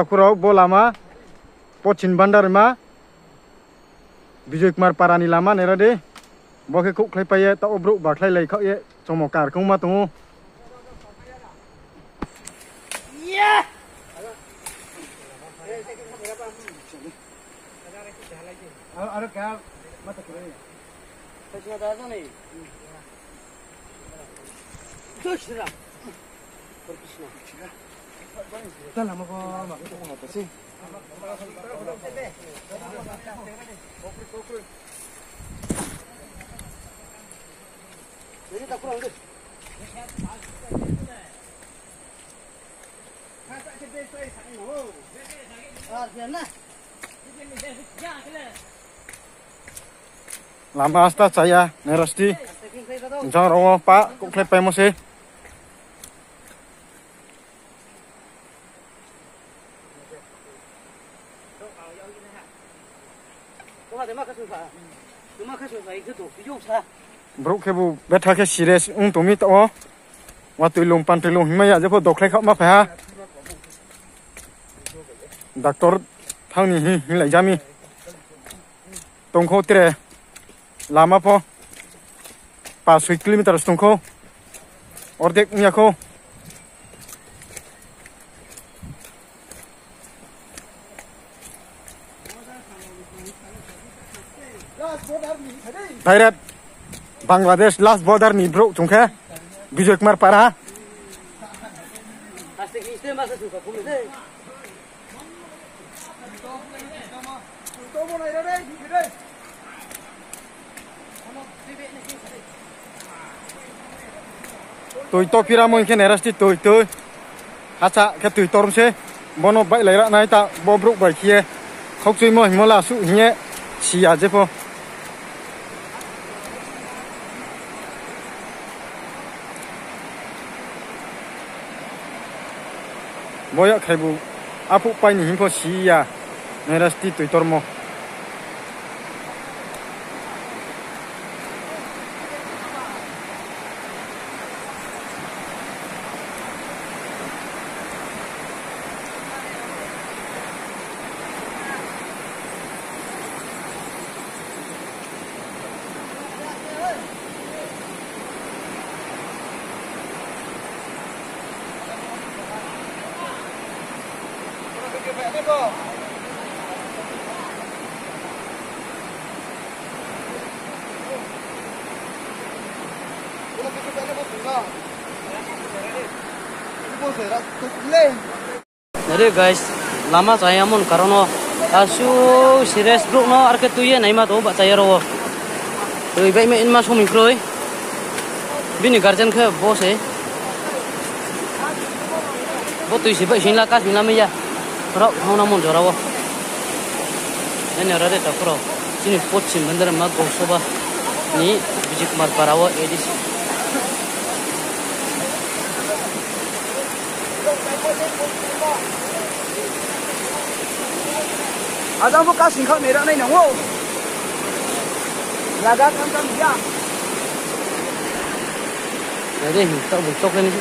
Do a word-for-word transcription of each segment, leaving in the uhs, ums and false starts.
Takhu rao, bo lama Poschim Bandarima, Bijoy Kumar para ni lama naira di. Bo khe khouhkhlaipai ye, taoh wo brouh bakhlai lai khaoh ye, chomo kar kongma tong ou. Lama asta chaya, naira sdi. Jang rao wo pa khouhkhlaipaimo se. Brouh khebu betha khe serious ong tong mi taoh wo. Watoi lung, pantoi lung hingmai ya, jepho dokhlai khaohma phai ha. Doctor thanng ni hing, hinglaija mi. Tongkhou tre lama pho. Pas soi kilometer tongkhou. Ordek ong ya khou. Direct Bangladesh last border ni brouh chung khe Bijoy Kumar para. Toi to piramo hing khe naira sdi toi toi. Hacha khe toi torm se. Bono baih lai ra nai ta bo brouh bai khe ye. Khaukchuimo hingmo la suh hing ye si ya jepho. Bo yakhaibu aphuh pai ni hing pho si ya. Naira sdi toi tormo. Nai di guys, lama chayamo ni karon wo asuh serious brouh no arkhe tui ye naima tong ou bahcha ye aro wo. Toi baihmai nma somoi kroi. Bini guardian khe bo se. Bo toi se baih sing la, ka sing la mai ya. Rao thanng nangmo jora wo. Nai ni aro de takhu rao. Chini Poschim Bandarima Gausoba ni Bijoy Kumar para wo A D C. Ajang pho kasing khaoh nai ra nai nang ou. Laga tham tham ya. Nai di, taoh bu chok ni.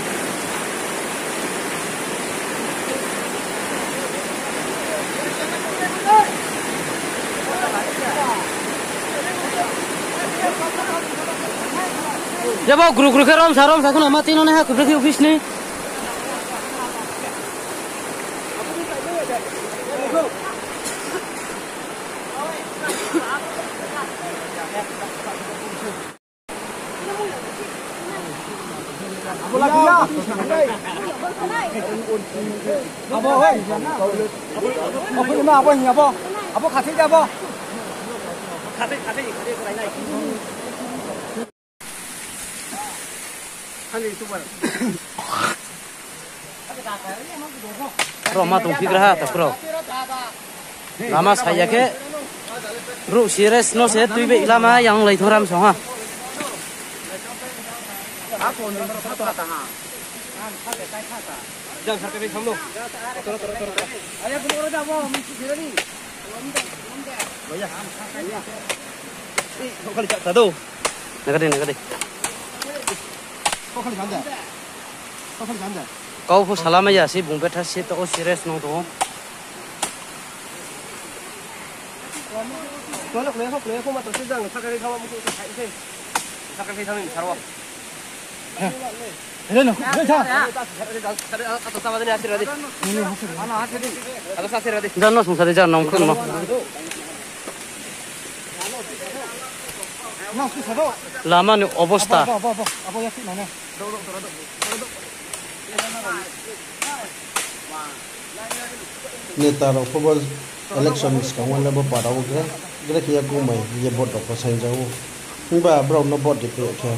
Jabo gru gru khe romsa romsa kheno ma tino nai ha, kubri khe office ni. Abo, hei. Abo, abo, abo, abo, khathoi di abo. Aro ma tongphi gra ha, takhu rao. Lama sai ya khe. Brouh serious no se tui bai lama yang lai thong ram song ha. Nagadi, nagadi. Kau pho salamai ya se, bung betha se, taoh wo serious nung tong ou. Jano sungsari jano khun no. Lama ni obosta. Neta rao pho bo election ni skang wo le bo para wo gre, gre khe ya kungmai ye vote rao pho saingjao. Himba brao no vote ri phi khe,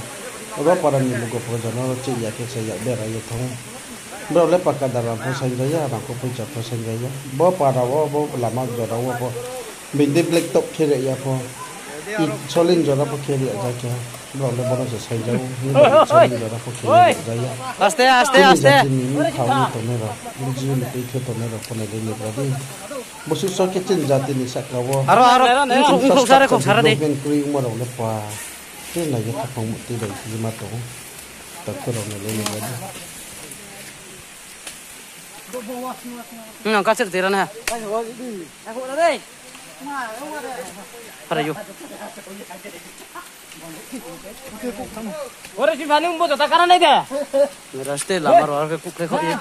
abo para ni lugo pho jano ro chih ya khe se yak bera ye thanng. Brao le paka dalam pho saingjaya, rangkho poicha pho saingjaya. Bo para wo, bo lama jora wo pho. Bini black top khe ri ya pho. I solin jora pho khe ri ya ja khe. Brao le bono se saingjao. Solin jora pho khe ri ya ja ya. Aste, aste, aste. Chini jati ni mthao ni tongnai rao, N G O ni tui khe tongnai rao pho nai le ni bradi. Bosuh so khe chini jati ni sahka wo. Aro, aro, khuk, khuk sare, khuk sare de. Development kroi ongma rao le pa. Khe nai ye khaphang mukti bai khe ma tong. Takhu rao nai le ni bradi. Nang kachir tira na. Para yo. Ore si bani umbo jota kara nai de. Raste lama ro ar ke kuk ke kho ye.